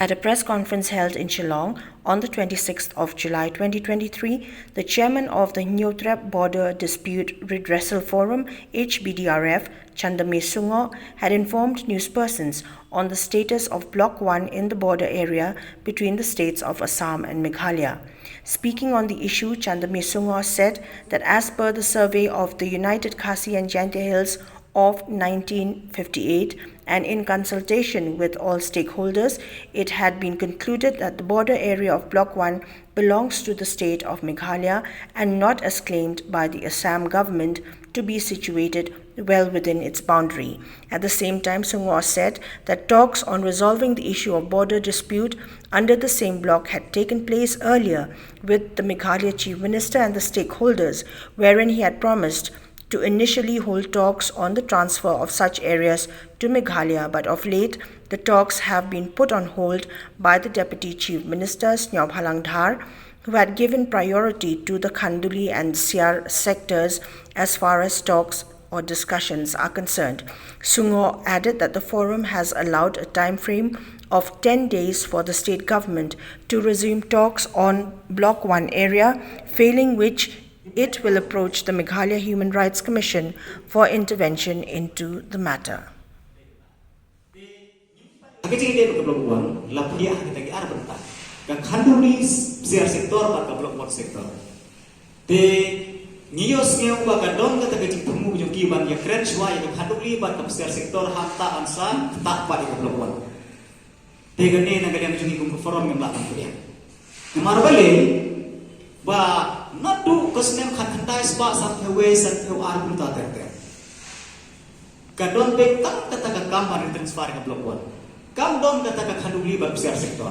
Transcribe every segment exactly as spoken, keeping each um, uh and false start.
At a press conference held in Shillong on the twenty-sixth of July twenty twenty-three, the chairman of the Hynñiewtrep Border Dispute Redressal Forum, H B D R F, Chandame Sungoh, had informed newspersons on the status of Block one in the border area between the states of Assam and Meghalaya. Speaking on the issue, Chandame Sungoh said that as per the survey of the United Khasi and Jaintia Hills of nineteen fifty-eight, and in consultation with all stakeholders, it had been concluded that the border area of Block one belongs to the state of Meghalaya and not as claimed by the Assam government to be situated well within its boundary. At the same time, Sungoh said that talks on resolving the issue of border dispute under the same block had taken place earlier with the Meghalaya Chief Minister and the stakeholders, wherein he had promised to initially hold talks on the transfer of such areas to Meghalaya, but of late, the talks have been put on hold by the Deputy Chief Minister, Sniawbhalang Dhar, who had given priority to the Khanduli and Siar sectors as far as talks or discussions are concerned. Sungoh added that the forum has allowed a time frame of ten days for the state government to resume talks on Block one area, failing which it will approach the Meghalaya Human Rights Commission for intervention into the matter. Ka jingïadei bad ka Block one, la pynïaid ha kita ki ar bynta. Ka Khanduli Siar sector bad ka Block one sector. Te ngi ïohsngew ba ka don kata ka jingthmu jong ki ban ïakren shuwa ïa ka Khanduli bad ka Siar sector hangta ban sa ktah pat ïa ka Block one. Te kane na ka liang jong ngi kum ka forum ngim lah ban pdiang. Namar balei ba naduh ka snem khatkhyndai spah sanphew wei sanphew ar kumta ter ter. Ka don beit tang kata ka kam ban retransfer ka Block one. Kam don kata ka Khanduli bad Siar sector.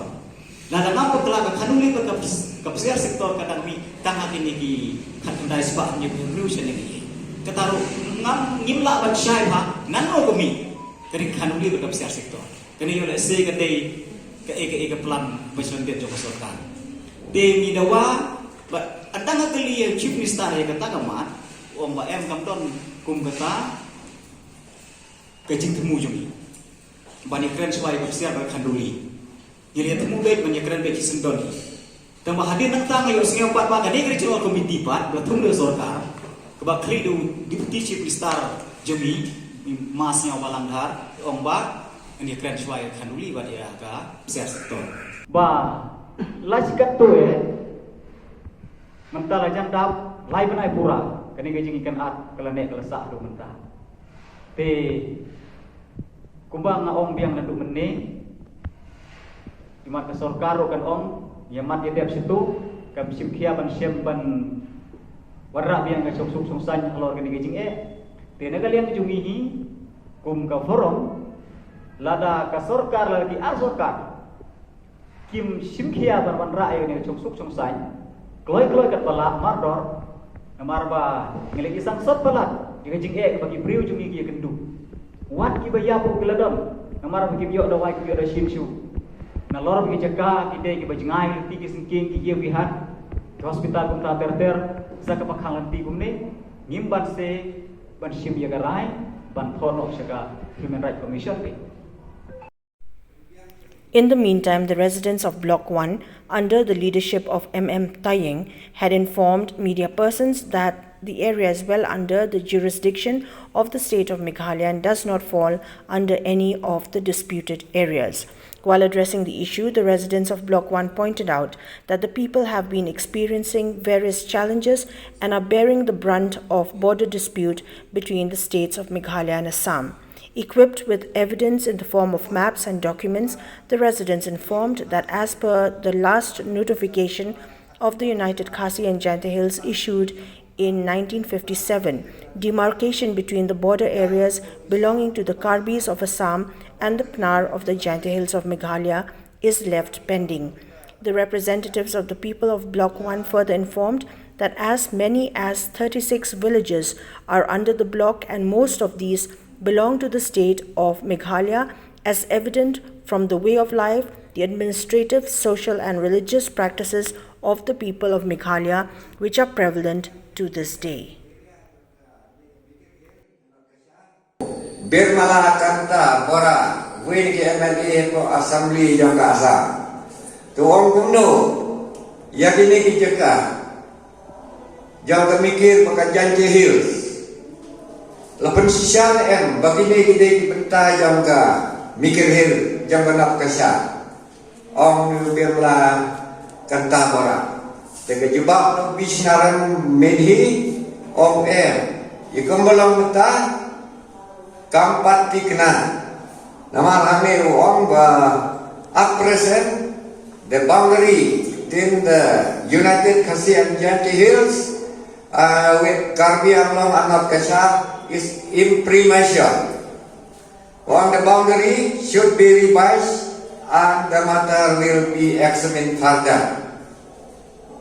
Lada ngam bakla ka Khanduli bad ka Siar sector ka dang mih tang ha kine ki khatkhyndai spah hynñiewphew hynriew sha kine ki. Kata ruh ngam ngim lah ban shai ba ngan ong ka mih. Ka dei ka Khanduli bad ka Siar sector. Kane ïoh lehse ka dei kaei kaei ka plan ba shu leit jong ka sorkar. Te ngi dawa ba ynda nga kylli ïa u Chief Minister ïa kata ka mat, u ong ba em kam don kum kata ka jingthmu jong ngi. Ban ïakren shuwa ïa ka Siar bad ka Khanduli. Ngi la ïa thmu beit ban ïakren beit shisien don hi. Tang ba hadien nangta nga ïohsngew pat ba kane ka Regional Committee pat ba thung da sorkar kaba khlieh da u Deputy Chief Minister jong ngi, Ma Sniawbhalang Dhar, ong ba ngan ïakren shuwa ïa ka Khanduli bad ïa ka Siar sector. Ba la shi katto eh mynta la jan dap lai bnai pura kane ka jingïakynad ka la neh ka la sah haduh mynta. Te kumba nga ong biang naduh mynne, imat ka sorkar ruh kan ong ïa mat ïa dep shitu, kam shim khia ban shem ban wanrah biang ka shongsuk shongsaiñ halor kane ka jingeh. Te na ka liang jong ngi hi kum ka forum, lada ka sorkar lada ki ar sorkar kim shim khia ban wanrah ïa kane ka shongsuk shongsaiñ kloi kloi katba lah mardor. Namar ba ngi la ïa sangsot palat ïa ka jingeh kaba ki briew jong ngi ki ïa kynduh. Wat kiba ïap ruh ki la don namar ba kim ïoh dawai kim ïoh da shin shuh. Nalor ba ki jaka ki dei kiba jngai lynti ki syngkien ki ïew ki hat. Ki hospital kumta ter ter sa kaba khang lynti kumne ngim banse ban shim ïa ka rai ban thon noh sha ka Human Rights Commission te. In the meantime, the residents of Block one, under the leadership of M M Tayeng, had informed media persons that the area is well under the jurisdiction of the state of Meghalaya and does not fall under any of the disputed areas. While addressing the issue, the residents of Block one pointed out that the people have been experiencing various challenges and are bearing the brunt of border dispute between the states of Meghalaya and Assam. Equipped with evidence in the form of maps and documents, the residents informed that as per the last notification of the United Khasi and Jaintia Hills issued in nineteen fifty-seven, demarcation between the border areas belonging to the Karbis of Assam and the Pnar of the Jaintia Hills of Meghalaya is left pending. The representatives of the people of Block one further informed that as many as thirty-six villages are under the block and most of these belong to the state of Meghalaya, as evident from the way of life, the administrative, social, and religious practices of the people of Meghalaya, which are prevalent to this day. Birmala Kanta Bora Wei ki M L A ko assembly jong ka Assam. To ong kumno ïa kine ki jaka jong ka Mikir bad ka Jaintia Hills. La pynshisha ne em ba kine ki dei ki bynta jong ka Mikir Hill jong ka North Cachar. Ong u Biamla Kanta Bora. Te ka jubab u Bishnaram Medhi ong em. Ïa kumba long mynta kam pat thikna. Namar hangne u ong ba at present the boundary between the United Khasi and Jaintia Hills uh, with Karbi Anglong and North Cachar is impremature. On the boundary should be revised and the matter will be examined further.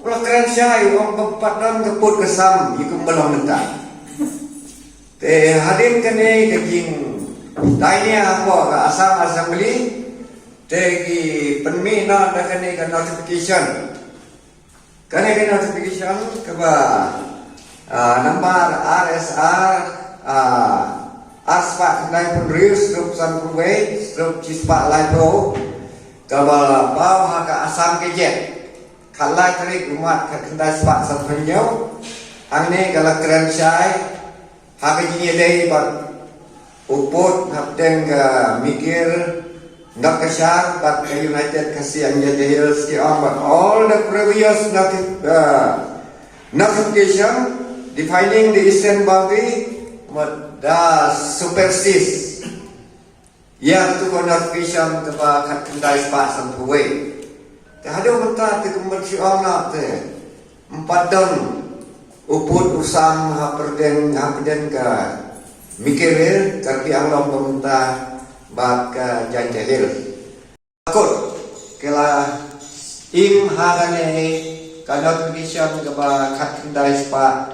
Pula kren shai ong ba pat don ka pud ka sam ïa kumba long mynta. Te hadien kane ka jingdainia hapoh ka Assam Assembly te ki pynmih noh da kane ka notification. Kane ka notification kaba uh, number R S R uh, ar spah khyndai phew hynriew stroke sanphew wei stroke shi spah laiphew kaba paw ha ka Assam Gazette. Khatlai tarik u March khatkhyndai spah sanphew hynñiew. Hangne ka la kren shai ha ka jingïadei bad u pud hapdeng ka Mikir, North Cachar bad ka United Khasi and Jaintia Hills ki ong bad all the previous noti- uh, notification defining the eastern boundary mut da supersede ïa tu ka notification kaba khatkhyndai spah sanphew wei. Te haduh mynta te kumba shu ong noh te ym pat don u pud u sam hapdeng hapdeng ka Mikir Hill, Karbi Anglong ba mynta bad ka Jaintia Hills. Kut ki la im ha kane ka notification kaba khatkhyndai spah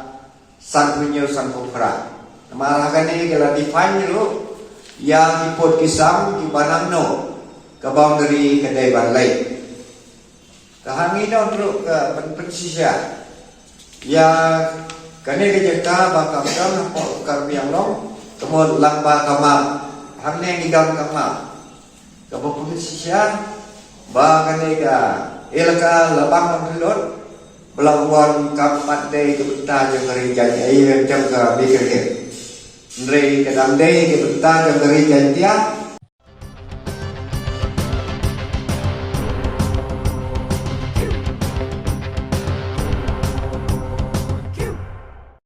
sanphew hynñiew sanphew phra. Namar ha kane ki la define ruh ïa ki pud ki sam kiba nangno ka boundary ka dei ban leit. Te hangne don ruh ka pyn- pynshisha ïa kane ka jaka ba kam don hapoh Karbi Anglong, ka mut lang ba ka map. Hangne ngi don ka map kaba pynshisha ba kane ka elaka Labang Langkhyllut ba la wan kam pat dei ka bynta jong ka ri Jaintia, eh, jong ka Mikir Hill. Hynrei ka dang dei ka bynta jong ka ri Jaintia